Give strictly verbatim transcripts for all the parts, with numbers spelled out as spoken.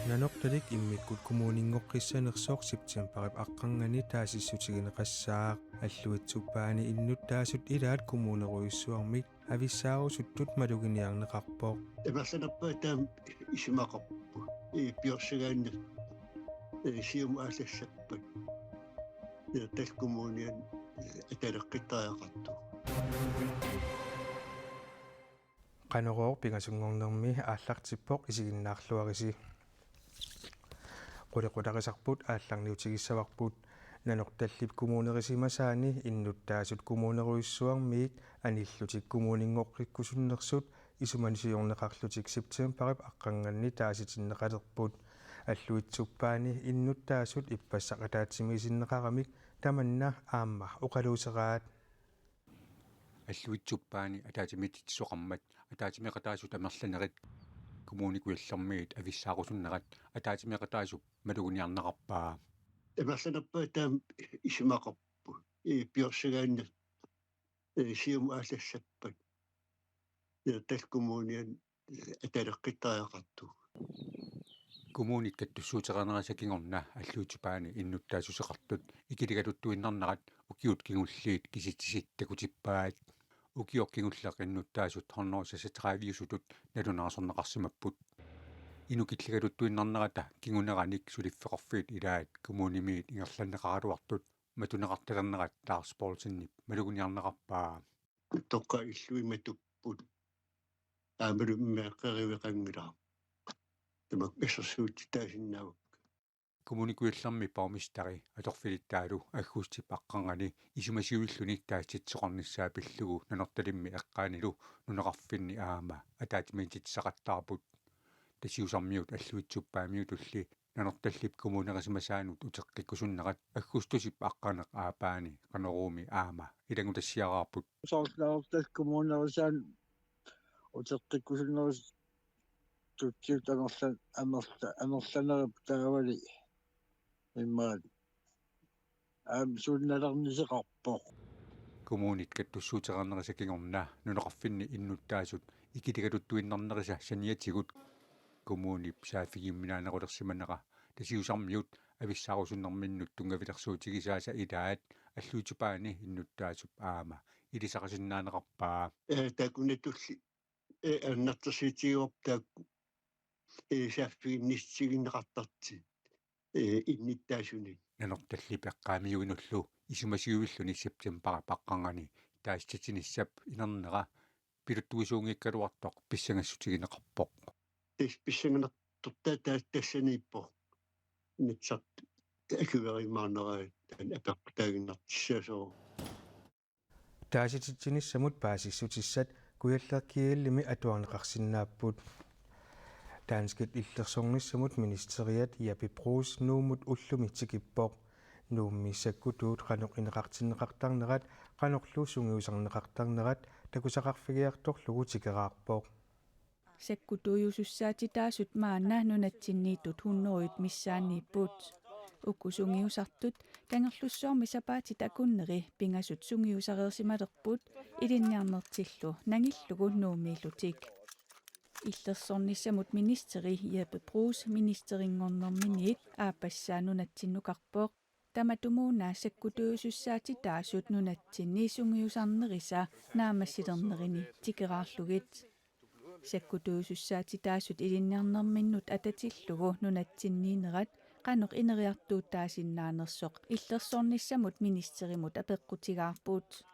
Nanortalik immikkut kommuninngoqqissanersoq septembarip aqqarnganni taasissutigineqassaaq. Alluitsuppaani innuttaasut ilaat kommunerujussuarmik avissaarusuttut maluginiarneqarpoq. Amerlanerpaat taama isumaqarpoq. Ee, piorsagaanni, ee, siumut aallassappat. Nanortallip Kommuniani, ee, ataleqqittariaqartoq. Qanorooq pingasunngornermi aallartippoq, isiginnaarluarisi. Qulequtarisarput aallarniutigissavarput. Nanortallip Kommunerisimasaani innuttaasut kommunerujussuarmiit anillutik kommuninngoqqikkusunnersut isumasiorneqarlutik septembarip aqqarnganni taasitinneqalerput. Alluitsuppaani innuttaasut ippassaq ataatsimiisinneqaramik tamanna aamma oqaluuseraat. Alluitsuppaani ataatsimiititsisoqarmat ataatsimeeqataasut amerlanerit Kommune Kujallermiit avissaarusunnerat ataatsimeeqataasup maluginiarneqarpaa. Amerlanerpaat taama isumaqarpoq. Ee, piorsagaanni, ee, siumut aallassappat. Nanortallip Kommuniani, ee, ataleqqittariaqartoq. Kommunit kattussuuteqarnerisa kingorna Alluitsuppaani innuttaassuseqartut ikiligaluttuinnarnerat ukiut kingulliit kisitsisit takutippaat. Ukioq kingulleq innuttaasut hundrede seksogtredive-usutut nalunaarsorneqarsimapput. Inuk ikiligaluttuinnarnerata kinguneranik suliffeqarfiit ilaat kommunimiit ingerlanneqaraluartut matuneqartalernerat Lars Poulsenip maluginiarneqarpaa. Toqqaannarlugit matupput. Aammalu meeqqeriveqanngilaq. Tamakku assersuutitut taasinnaavakka. Kommune Kujallermi borgmesteri atorfilittaalu aggustip aqqarnganni isumasiuilluni taasititsisoqarnissaa pillugu Nanortalimmi eqqaanilu nunaqarfinni aamma ataatsimiititsisaqattaarput. Tasiusarmiut Alluitsuppaamiutulli Nanortallip Kommunerisimasaanut uteqqikkusunnerat aggustusip aqqaneq-aappaani Qanoruumi aamma ilanngutassiaraarput. Soorlu Nanortallip Kommunerisaanut uteqqikkusunnerusut tutsiut amerla-, amerla-, amerlanerup taavali immaqa aamma suunnalerniseqarpoq. Kommunit kattussuuteqarnerisa kingorna nunaqarfinni innuttaasut ikiligaluttuinnarnerisa saniatigut kommunip saaffigiuminaanerulersimanera Tasiusarmiut avissaarusunnerminnut tunngavilersuutigisaasa ilaat Alluitsuppaani innuttaasup aamma ilisarisinnaaneqarpaa. Ee, taakkunatulli, ee, annertusiutigivarput taakku, ee, saaffiginnissitsigineqartartut, ee, innuttaasunit. Nanortallip eqqaamiuinullu isumasiuilluni septembarip aqqarnganni taasititsinissaanut inernera piluttuisuunngikkaluartoq pissangassutigineqarpoq. Tassa pissanganartortaa taa-, tassaniippoq. Inatsisartut akuerimaarnerai taanna apeqqutaaginnartussaasoq. Taasititsinissamut paasissutissat Kujalleq G L-imi atuarneqarsinnaapput. Danskit illersornissamut ministeriat Jeppe Bruus Nuummut ullumi tikippoq. Nuummi sakkutuut qanoq ineqartinneqartarnerat, qanorlu sungiusarneqartarnerat takusaqarfigiartorlugu tikeraarpoq. Sakkutuujusussaatitaasut maanna nunatsinniittut hunnorujut missaanniipput. Uku sungiusartut Kangerlussuarmi sapaatit akunneri pingasut sungiusareersimalerput ilinniarnertillu nangillugu Nuummiillutik. Illersornissamut ministeri Jeppe Bruus ministerinngornerminiit aappassaa nunatsinnukarpoq. Tamatumuuna sakkutuujusussaatitaasut nunatsinni sungiusarnerisa naammassilernerini tikeraarlugit. Sakkutuujusussaatitaasut ilinniarnerminnut atatillugu nunatsinniinnerat qanoq ineriartuutaasinnaanersoq illersornissamut ministerimut apeqqutigaarput.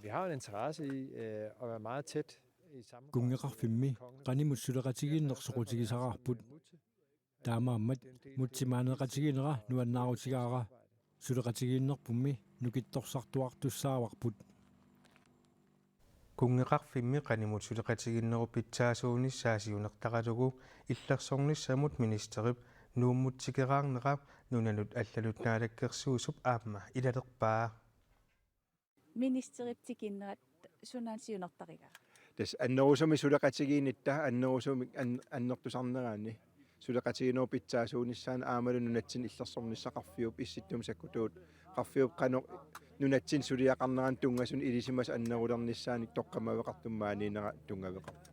Vi har en interesse i, øh, at være meget tæt i samarbejde. Kunngeqarfimmi qanimut suleqatigiinneq soqutigisaraarput. Taamaammat Mutsimaaneqatigiinnera nuannaarutigaara, suleqatigiinnerpummi nukittorsartuartussaavarput. Kunngeqarfimmi qanimut suleqatigiinnerup pitsaasuunissaa siunertaralugu illersornissamut ministerip Nuummut tikeraarnera nunanut allanut naalakkersuisup aamma ilalerpaa. Ministerip tikinnerat sunaana siunertarigaa? Tassa annerusumik suleqatigiinnitta, annerusumik an-, annertusarneraanni. Suleqatigiinnerup pitsaasuunissaanut aammalu nunatsinni illersornissaqarfiup, Issittumut sakkutuut qarfiup qanoq nunatsinni suliaqarnerani tunngasunut ilisimasat annerulernissaanik toqqammaveqartumik maaniinnera tunngaveqarpoq.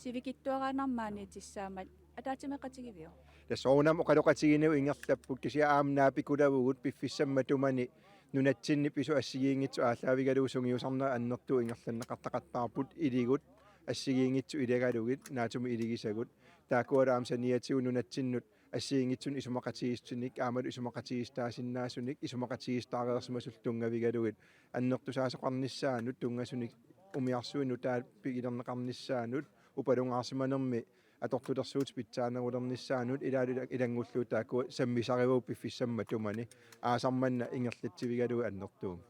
Sivikitsuaraannarmik maaniitissaammat ataatsimeeqatigiviuk? Tassa soorunami oqaloqatigiinneq ingerlapput, kisianni aamma naapikulavugut piffissami matumani nunatsinni pisut assigiinngitsut aallaavigalugu sungiusarnerat annertooq ingerlanneqartaqattaarput, iligut assigiinngitsut ilagalugit, naatsumik iligisagut. Taakkualu aamma saniatigut nunatsinnut assigiinngitsunik isumaqatigiissutinik aammalu isumaqatigiissutaasinnaasunik isumaqatigiissutaareersimasullu tunngavigalugit annertusaasoqarnissaanut, tunngasunik umiarsuit nutaat pigilerneqarnissaannut, upalungaarsimanermi atortulersuutit pitsaanerulernissaannut ilaalu ila-, ilanngullugu taakku sammisarivagut piffissami matumani aasaq manna ingerlatsivigalugu annertuumik.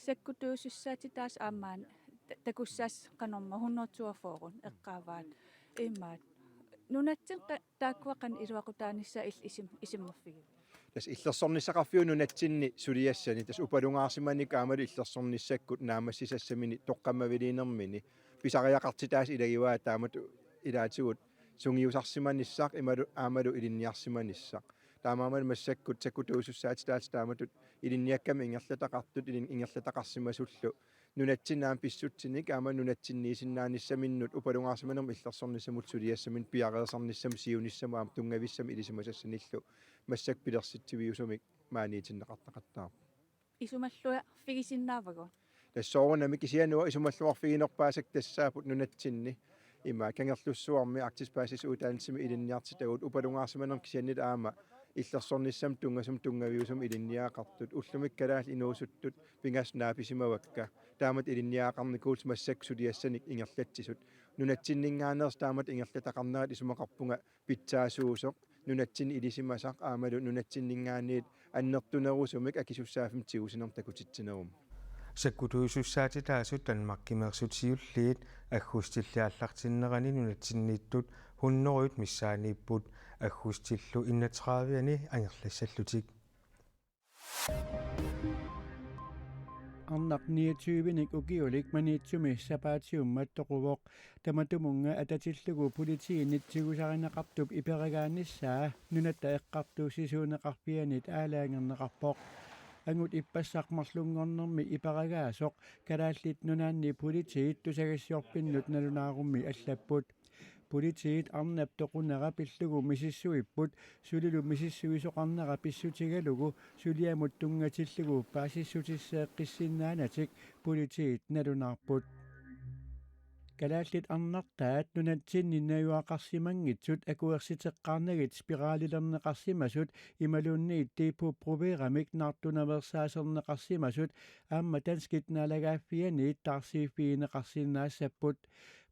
Sakkutuusussaatitaasut aamma ta-, takussaasut qanormaa hundrede toogfyrre eqqaavaat. Imaat. Nunatsinni qa-, taakkua qanoq iluaqutaanissaat il-, isim-, isummerfigiviuk? Tassa illersornissaqarfiuvoq nunatsinni suliassani, tassa upalungaarsimanermik aammalu illersornissakkut naammassisassamini toqqammaviliinermini pisariaqartitaasut ilagivaat taamatut ilaatigut sungiusarsimanissaq imalu aammalu ilinniarsimanissaq. Taamaammat massakkut sakkutuusussaatitaatsut taamatut ilinniakkamik ingerlataqartut ilin-, ingerlataqarsimasullu nunatsinni aamma pissutsinik aamma nunatsinniisinnaanissaminnut upalungaarsimanermut illersornissamut suliassaminut piareersarnissamut siunissamut aamma tunngavissamik ilisimasassanillu massakkut pilersitsiviusumik maaniitinneqartaqattaarpoq. Isumalluarfigisinnaavagut? Tassa soorunami, kisianni uanga isumalluarfiginerpaasakka tassaapput nunatsinni. Ima Kangerlussuarmi Arktisk Basisuddannelsemi ilinniartitagut upalungaarsimanermut kisianni aamma illersornissamut tunngasumik tunngaviusumik ilinniagaqartut. Ullumikkut kalaallit inuusuttut pingasut naapisimavakka. Taamatut ilinniagaqarnikuullutik massakkut suliassanik ingerlatsisut. Nunatsinninngaanneersut taamatut ingerlataqarnerat isumaqarpunga pitsaasuusoq, nunatsinni ilisimasaq aammalu nunatsinninngaanniit annertunerusumik akisussaaffimmik tigusinermut takutitsinerummat. Sakkutuusussaatitaasut Danmarkimeersut siulliit aggustilli aallartinnerani nunatsinniittut hunnorujut missaaniipput, aggustillu enogtredive-ani angerlassallutik. Arnaq niogtyve-nik ukiulik Maniitsumi sapaatiummat toquvoq. Tamatumunnga atatillugu politiinit tigusarineqartup iperagaanissaa Nunatta Eqqartuussisuuneqarfianit aalajangerneqarpoq. Angut ippassaq marlunngornermi iperagaasoq Kalaallit Nunaanni politiit tusagassiorfinnut nalunaarummi allapput. Politiit arnap toqunera pillugu misissuipput, sulilu misissuisoqarnera pissutigalugu suliamut tunngatillugu paasissutisseeqqissinnaanatik politiit nalunaarput. Kalaallit arnartaat nunatsinni najugaqarsimanngitsut akuersiteqqaarnagit spiralilerneqarsimasut imaluunniit depo-proveramik naartunaveersaaserneqarsimasut aamma danskit naalagaaffianiit taarsiiffigineqarsinnaassapput.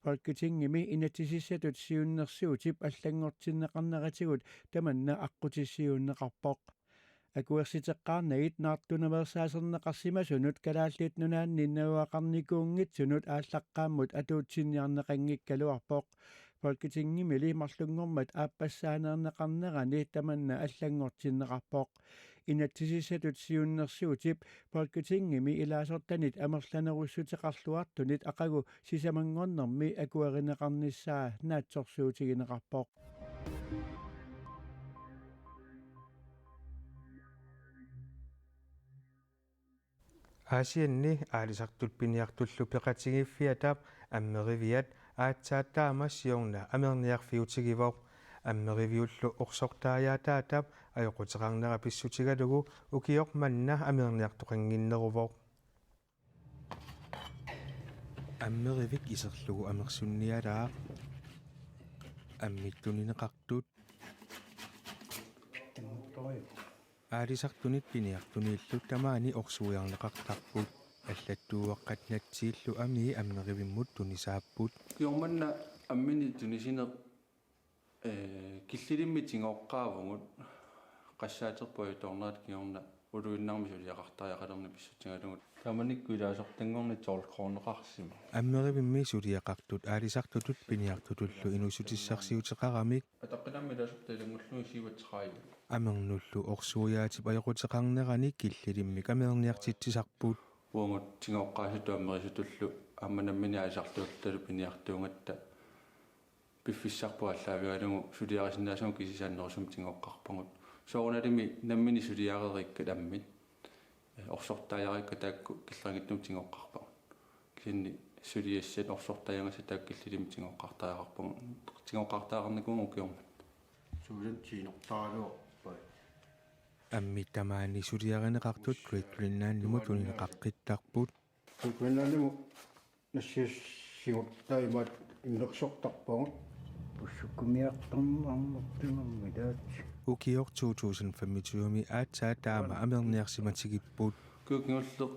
Folketingimi inatsisissatut siunnersuutip allanngortinneqarneratigut tamanna aqqutissiuunneqarpoq. Akuersiteqqaarnagit naartunaveersaaserneqarsimasunut Kalaallit Nunaanni najugaqarnikuunngitsunut aallaqqaammut atuutsinniarneqanngikkaluarpoq. Folketingimili marlunngormat aappassaaneerneqarnerani tamanna allanngortinneqarpoq. Inatsisissatut siunnersuutip Folketingimi ilaasortanit amerlanerussuteqarluartunit aqagu sisamanngornermi akuerineqarnissaa naatsorsuutigineqarpoq. Aasianni aalisartut piniartullu peqatigiiffiata Ammeriviat aatsaat taama siorna amerniarfiutigivoq. Ammeriviullu orsortaajaataata ajoquteqarnera pissutigalugu ukioq manna amerniartoqannginneruvoq. Ammerivik iserlugu amersunnialaaq. Ammittunineqartut. Aalisartunit piniartuniillu tamaani orsuiarneqartarput. Allattuuaqqat natsiillu amii Ammerivimmut tunisaapput. Kingorna ammini tunisineq, ee, killilimmik tigoqqaavugut, qassaaterput ajutoornerat kingorna uluinnarmi suliaqartariaqalerneq pissutigalugu. Taamanikkut ilaasortanngorneq tolv kroneqarsimavoq. Ammerivimmi suliaqartut aalisartutut piniartutullu inuussutissarsiuteqaramik. Ataqqinammi ilaasortat ilanngullugit syvogtredive. Amernullu orsuiaatip ajoquteqarnerani killilimmik amerniartitsisarput. Uagut tigoqqaasutut ammerisutullu aamma nammineq aalisartullu piniartuugatta piffissarput aallaavigalugu suliarisinnaasagut kisiisa annerusumik tigoqqaarpagut. Soorunalimi nammineq suliareerikkat ammit. Orsortaajarikka taakku killeqanngitsumik tigoqqaarpagut. Kisianni suliassat orsortaajangassat taakku killilimmik tigoqqaartariaqarpagut. Tigoqqaartariaqarnikuuvugut ukiormanna. Suulan tiinortaraluarpai. Ammit tamaani suliarineqartut Great Greenlandimut tunineqaqqittarput. Great Greenlandimut nassiussigutta imaat innersortarpagut. Pussukkumiartornermut timermilaat. Ukioq to tusind femogtyve-mi aatsaat taama amerniarsimatigipput. Ukiut kingulleq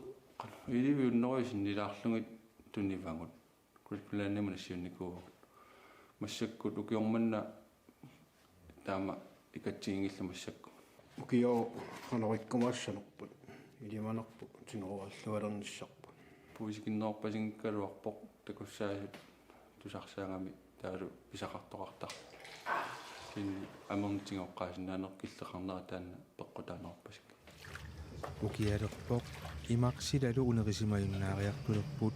elleve hundrede sinnilaarlugit tunivagut. Great Greenlandimut nassiunnikuuvagut. Massakkut ukiormanna taama ikatsiginngillat massakkut. Ukioq qanorikkumaassanerput, ilimanarpoq tigoorallualernissarput. Puisikinnerpasinngikkaluarpoq takussaasut tusarsaagami taavalu pisaqartoqartarput. Kisianni amernik tigoqqaasinnaaneq killeqarnera taanna peqqutaanerpasinngilaq. Ukialerpoq imarsilalu unerissimajunnaariartulerput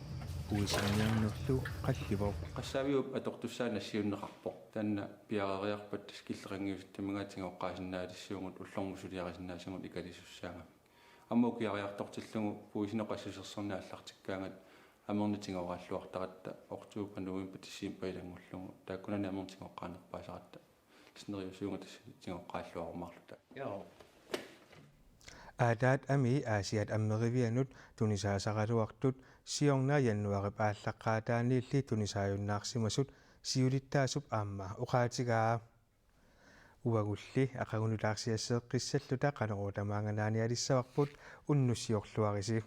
puisinniarnerlu qallivoq. Qassaaviup atortussaa nassiunneqarpoq. Taanna piareeriarpat tassa killeqanngiusittammigaat tigoqqaasinnaalissuugut ullormut suliarisinnaasugut ikalisussaagami. Aamma ukiariartortillugu puisinut qassusersorneq aallartikkaangat amernik tigooraalluartaratta oktober, november, december ilanngullugu taakkunani amernik tigoqqaanerpaasaratta. Tassa neriusuunga tassani tigoqqaalluarumaarluta. Joo. Aataat Ami Aasiaat Amerivianut tunisaasaraluartut siorna januaarip aallaqqaataaniilli tunisaajunnaarsimasut siulittaasup aamma oqaatigaa. Uagulli aqagu nutaarsiasseeqqissalluta Qanorooq tamaanga naanialissavarput, unnussiorluarisi.